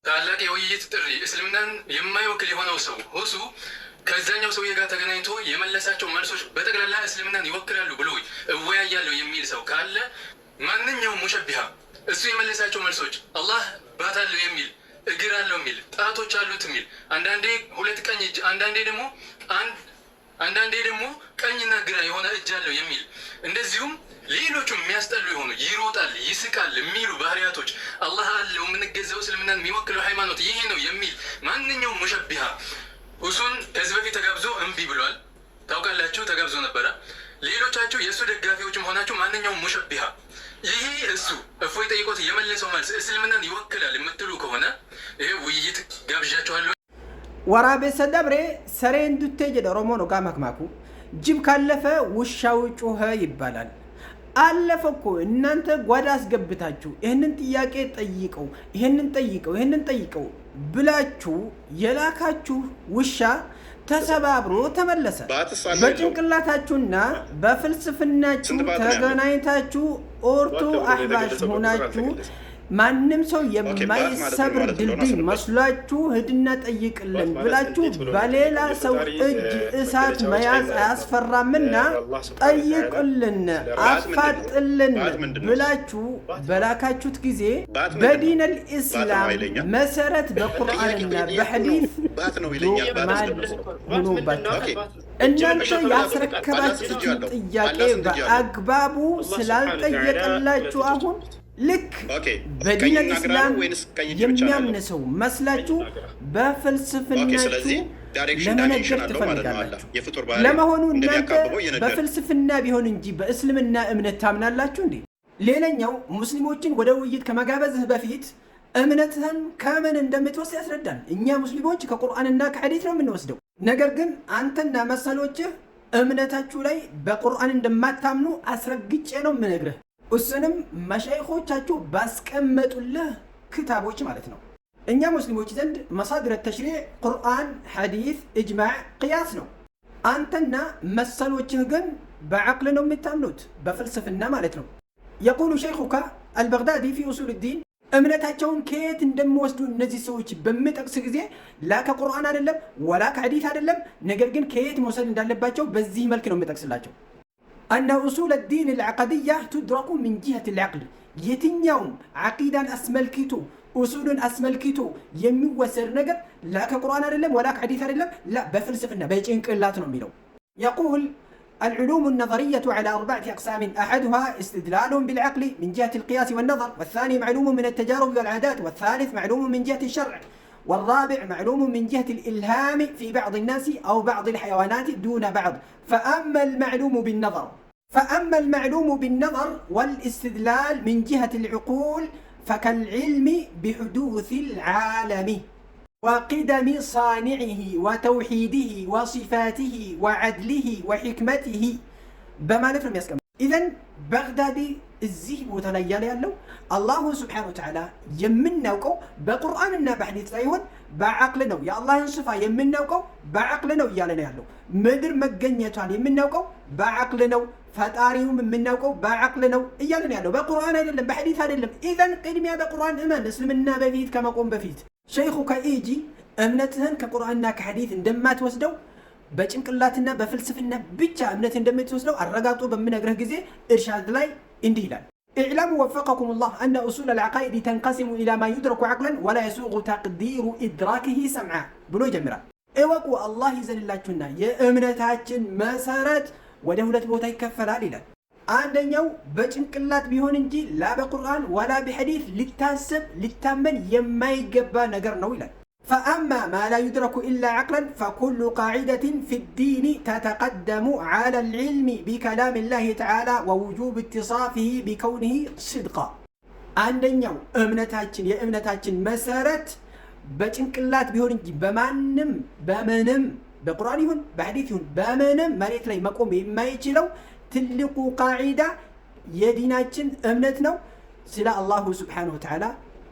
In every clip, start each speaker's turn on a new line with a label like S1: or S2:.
S1: ታላቅ የውይይት ጥሪ፣ እስልምናን የማይወክል የሆነው ሰው ሁሱ ከዛኛው ሰውዬ ጋር ተገናኝቶ የመለሳቸው መልሶች በጠቅላላ እስልምናን ይወክላሉ ብሎ እወያያለሁ የሚል ሰው ካለ፣ ማንኛውም ሙሸቢሃ እሱ የመለሳቸው መልሶች አላህ ባት አለው የሚል፣ እግር አለው የሚል፣ ጣቶች አሉት የሚል፣ አንዳንዴ ሁለት ቀኝ እጅ፣ አንዳንዴ ደግሞ ቀኝና ግራ የሆነ እጅ አለው የሚል፣ እንደዚሁም ሌሎቹም የሚያስጠሉ የሆኑ ይሮጣል፣ ይስቃል የሚሉ ባህሪያቶች አላህ አለው፣ የምንገዛው እስልምናን የሚወክለው ሃይማኖት ይሄ ነው የሚል ማንኛውም ሙሸቢሃ እሱን ከዚህ በፊት ተጋብዞ እምቢ ብሏል። ታውቃላችሁ፣ ተጋብዞ ነበረ። ሌሎቻችሁ የእሱ ደጋፊዎችም ሆናችሁ ማንኛውም ሙሸቢሃ ይሄ እሱ እፎይ ጠይቆት የመለሰው መልስ እስልምናን ይወክላል የምትሉ ከሆነ ይሄ ውይይት ጋብዣችኋለሁ።
S2: Waraabessa dabre sareen duttee jedha Oromoon ogaa makmaaku. ጅብ ካለፈ ውሻው ጮኸ ይባላል። አለፈ እኮ። እናንተ ጓዳ አስገብታችሁ ይህንን ጥያቄ ጠይቀው፣ ይህንን ጠይቀው፣ ይህንን ጠይቀው ብላችሁ የላካችሁ ውሻ ተሰባብሮ ተመለሰ።
S3: ባትስ አለ የለውም?
S2: በጭንቅላታችሁና በፍልስፍናችሁ
S3: ስንት ባት ነው ያለው?
S2: ተገናኝታችሁ ኦርቶ
S3: ባት ተብሎ
S2: አህባሽ
S3: የተገለጸው በቁጥር
S2: ሆናችሁ
S3: አልተገለጸም።
S2: ማንም ሰው
S3: Okay፣ ባት ማለት ምን
S2: የማይሰብር
S3: ማለት እንደሆነ
S2: ድልድይ
S3: አስረዳኝ።
S2: መስሏችሁ ሂድና ጠይቅልን
S3: ባት ማለት
S2: ብላችሁ
S3: እንዴት ብሎ ነው
S2: በሌላ
S3: የተጠየቀው?
S2: ሰው
S3: የፈጣሪ
S2: እጅ እሳት
S3: መገለጫዎች
S2: መያዝ
S3: አይን ማለት ነው።
S2: አያስፈራምና
S3: አላህ ስብሐነ ወተዓላ
S2: ጠይቅልን፣
S3: ስለ ባት ምንድን ነው?
S2: አፋጥልን
S3: ባት ምንድን ነው?
S2: ብላችሁ በላካችሁት ጊዜ
S3: ባት ምንድን ነው?
S2: በዲነል
S3: ባት ነው
S2: ኢስላም
S3: አይለኛል።
S2: መሰረት
S3: ጥያቄ
S2: በቁርአንና
S3: እየጠየኩ ነው።
S2: በሐዲስ
S3: ባት ነው ይለኛል። ባት
S2: ዶግማድ
S3: ምንድን ነው?
S2: ሆኖባችኋል።
S3: Okay።
S2: እናንተ
S3: አላህ
S2: ያስረከባችሁትን
S3: ስንት እጅ አለው?
S2: ጥያቄ
S3: አላህ ስንት እጅ አለው?
S2: በአግባቡ ስላልጠየቀላችሁ አሁን ልክ
S3: Okay፣
S2: በዲነል
S3: ቀኝና ግራ ነው
S2: ኢስላም
S3: ወይንስ ቀኝ እጅ ብቻ ነው ያለው?
S2: የሚያምን ሰው መስላችሁ
S3: Okay፣ ስለዚህ
S2: በፍልስፍናችሁ
S3: direction
S2: ለመነገር
S3: dimension አለው ማለት ነው። አላህ
S2: ትፈልጋላችሁ።
S3: የፍጡር ባህሪ
S2: ለመሆኑ እናንተ
S3: እንደሚያካብበው እየነገረ
S2: በፍልስፍና ቢሆን እንጂ በእስልምና እምነት ታምናላችሁ እንዴ? ሌላኛው ሙስሊሞችን ወደ ውይይት ከመጋበዝህ በፊት እምነትህን ከምን እንደምትወስድ ያስረዳል። እኛ ሙስሊሞች ከቁርአንና ከሐዲት ነው የምንወስደው። ነገር ግን አንተና መሰሎችህ እምነታችሁ ላይ በቁርአን እንደማታምኑ አስረግጬ ነው የምነግርህ። እሱንም መሻይኾቻችሁ ባስቀመጡልህ ክታቦች ማለት ነው። እኛ ሙስሊሞች ዘንድ مصادر التشريع ቁርአን፣ ሐዲስ፣ እጅማዕ፣ ቅያስ ነው። አንተና መሰሎችህ ግን በዐቅል ነው የምታምኑት፣ በፍልስፍና ማለት ነው። يقول شيخك البغدادي في أصول الدين እምነታቸውን ከየት እንደሚወስዱ እነዚህ ሰዎች በሚጠቅስ ጊዜ ላ ከቁርአን አይደለም ወላ ከሐዲት አይደለም፣ ነገር ግን ከየት መውሰድ እንዳለባቸው በዚህ መልክ ነው የሚጠቅስላቸው። أن أصول الدين العقدية تدرك من جهة العقل። የትኛውም ዓቂዳን አስመልክቶ ኡሱሉን አስመልክቶ የሚወሰድ ነገር ላ ከቁርአን አይደለም ወላ ከሐዲት አይደለም፣ ላ በፍልስፍና በጭንቅላት ነው የሚለው። يقول: العلوم النظرية على أربعة أقسام: أحدها استدلال بالعقل من جهة القياس والنظر، والثاني معلوم من التجارب والعادات، والثالث معلوم من جهة الشرع، والرابع معلوم من جهة الإلهام في بعض الناس أو بعض الحيوانات دون بعض. فأما المعلوم بالنظر والاستدلال من جهة العقول فكالعلم بحدوث العالم وقدم صانعه وتوحيده وصفاته وعدله وحكمته በማለት ነው የሚያስቀምጠው። إذن ባግዳዲ እዚህ ቦታ ላይ እያለ ያለው الله سبحانه وتعالى የምናውቀው በቁርአንና በሐዲስ ሳይሆን በዓቅል ነው። የአላህን ስፋ የምናውቀው በዓቅል ነው እያለ ነው ያለው። ምድር መገኘቷን የምናውቀው በዓቅል ነው። ፈጣሪውም የምናውቀው በዓቅል ነው እያለ ነው ያለው። በቁርአን አይደለም፣ በሐዲስ አይደለም። إذن ቅድሚያ በቁርአን እመን፣ እስልምና በፊት ከመቆም በፊት ሸይኹ ከኢጂ እምነትህን ከቁርአንና ከሐዲት እንደማትወስደው በጭንቅላትና በፍልስፍና ብቻ እምነት እንደምትወስደው አረጋግጦ በምነግርህ ጊዜ እርሻድ ላይ እንዲህ ይላል። اعلموا وفقكم الله أن أصول العقائد تنقسم إلى ما يدرك عقلا ولا يسوغ تقدير إدراكه سمعا ብሎ ይጀምራል። እወቁ አላህ ይዘንላችሁና የእምነታችን መሰረት ወደ ሁለት ቦታ ይከፈላል ይላል። አንደኛው በጭንቅላት ቢሆን እንጂ ላ በቁርአን ወላ በሐዲስ ሊታሰብ ሊታመን የማይገባ ነገር ነው ይላል። فأما ما لا يدرك إلا عقلا فكل قاعدة في الدين تتقدم على العلم بكلام الله تعالى ووجوب اتصافه بكونه صدقا። አንደኛው እምነታችን የእምነታችን መሰረት በጭንቅላት ቢሆን እንጂ በማንም በምንም በቁርአን ይሁን በሐዲት ይሁን በምንም መሬት ላይ መቆም የማይችለው ትልቁ ቃዒዳ የዲናችን እምነት ነው። ስለ الله سبحانه وتعالى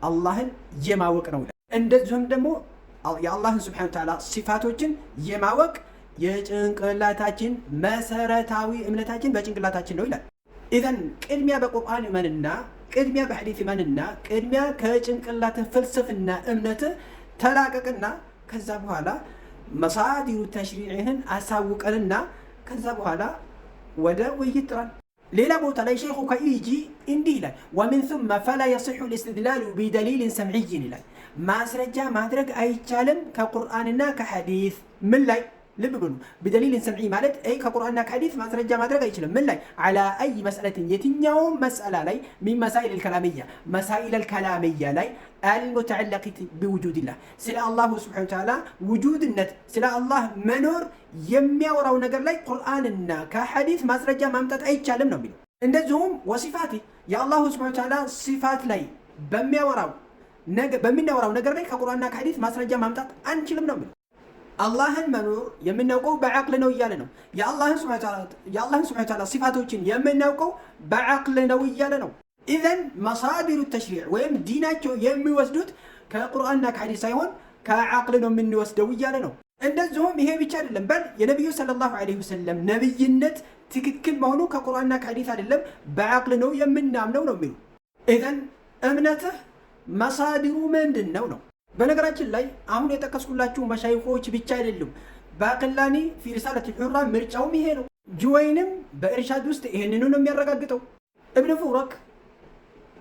S2: አላህን የማወቅ ነው። እንደዚሁም ደግሞ የአላህን سبحانه وتعالى ሲፋቶችን የማወቅ የጭንቅላታችን መሰረታዊ እምነታችን በጭንቅላታችን ነው ይላል። إذن ቅድሚያ በቁርአን እመንና ቅድሚያ በሐዲስ እመንና ቅድሚያ ከጭንቅላትህ ፍልስፍና እምነትህ ተላቀቅና ከዛ በኋላ مصادر تشريع ህን አሳውቀንና ከዛ በኋላ ወደ ውይይት ጥራን። ሌላ ቦታ ላይ ሸይኹ ከኢጂ እንዲህ ይላል፣ ومن ثم فلا يصح الاستدلال بدليل سمعي ይላል። ማስረጃ ማድረግ አይቻልም ከቁርአንና ከሐዲስ ምን ላይ? ልብ በሉ፣ بدليل سمعي ማለት አይ ከቁርአንና ከሐዲስ ማስረጃ ማድረግ አይችልም። ምን ላይ? على أي مسألة የትኛውም مسألة ላይ من مسائل الكلامية مسائل الكلامية ላይ المتعلقة بوجود الله ስለ الله سبحانه وتعالى ውጁድነት ስለ አላህ መኖር የሚያወራው ነገር ላይ ቁርአንና ከሐዲስ ማስረጃ ማምጣት አይቻልም ነው የሚለው። እንደዚሁም وصفاته የ الله سبحانه وتعالى صفات ላይ በሚናወራው ነገር ላይ ከቁርአንና ከሐዲስ ማስረጃ ማምጣት አንችልም ነው የሚለው። አላህን መኖር የምናውቀው በዓቅል ነው እያለ ነው። የአላህን سبحانه وتعالى ሲፋቶችን የምናውቀው በዓቅል ነው እያለ ነው። إذن مصادر التشريع ወይም ዲናቸው የሚወስዱት ከቁርአንና ከሐዲስ ሳይሆን ከዓቅል ነው የምንወስደው እያለ ነው። እንደዚሁም ይሄ ብቻ አይደለም፣ በል የነቢዩ صلى الله عليه وسلم ነብይነት ትክክል መሆኑ ከቁርአንና ከሐዲስ አይደለም በዓቅል ነው የምናምነው ነው የሚሉ። إذن እምነትህ مصادر ኡ ምንድን ነው ነው። በነገራችን ላይ አሁን የጠቀስኩላችሁ መሻይኾች ብቻ አይደሉም። ባቅላኒ في رسالة الحرة ምርጫውም ይሄ ነው። ጁወይንም በኢርሻድ ውስጥ ይህንኑ ነው የሚያረጋግጠው። እብን ፉረክ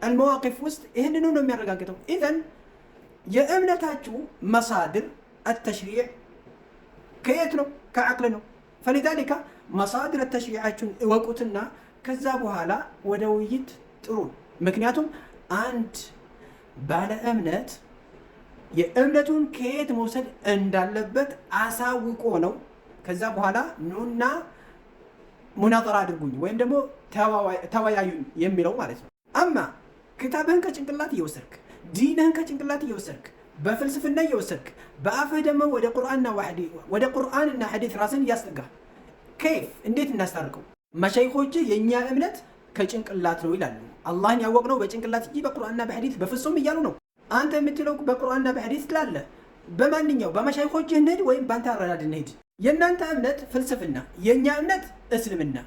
S2: አልመዋቂፍ ውስጥ ይህንኑ ነው የሚያረጋግጠው። إذن የእምነታችሁ مصادر التشريع ከየት ነው? ከዓቅል ነው። فلذلك مصادر التشريع ኣችሁን እወቁትና ከዛ በኋላ ወደ ውይይት ጥሩ። ምክንያቱም አንድ ባለ እምነት የእምነቱን ከየት መውሰድ እንዳለበት አሳውቆ ነው። ከዛ በኋላ ኑና مناظرة አድርጉኝ ወይም ደግሞ ተወያዩኝ የሚለው ማለት ነው። أما ክታብህን ከጭንቅላት እየወሰድክ፣ ዲንህን ከጭንቅላት እየወሰድክ፣ በፍልስፍና እየወሰድክ፣ በአፍህ ደግሞ ወደ ቁርአንና ሐዲስ ራስን እያስጠጋ كيف እንዴት እናስታርቀው? መሻይኾች የእኛ እምነት ከጭንቅላት ነው ይላሉ። አላህን ያወቅነው በጭንቅላት እንጂ በቁርአንና በሐዲስ በፍጹም እያሉ ነው። አንተ የምትለው በቁርአንና በሐዲስ ትላለህ። በማንኛው በመሻይኾችህ እንሂድ ወይም በአንተ አረዳድ እንሂድ? የእናንተ እምነት ፍልስፍና፣ የእኛ እምነት እስልምና።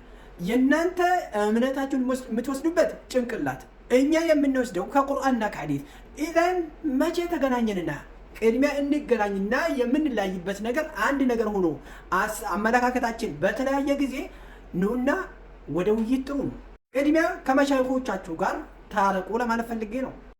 S2: የእናንተ እምነታችሁን የምትወስዱበት ጭንቅላት፣ እኛ የምንወስደው ከቁርአንና ከሐዲስ። إذن መቼ ተገናኘንና ቅድሚያ እንገናኝና የምንለያይበት ነገር አንድ ነገር ሆኖ አመለካከታችን በተለያየ ጊዜ ኑና ወደ ውይይት ጥሩ። ቅድሚያ ከመሻይኾቻችሁ ጋር ታረቁ ለማለት ፈልጌ ነው።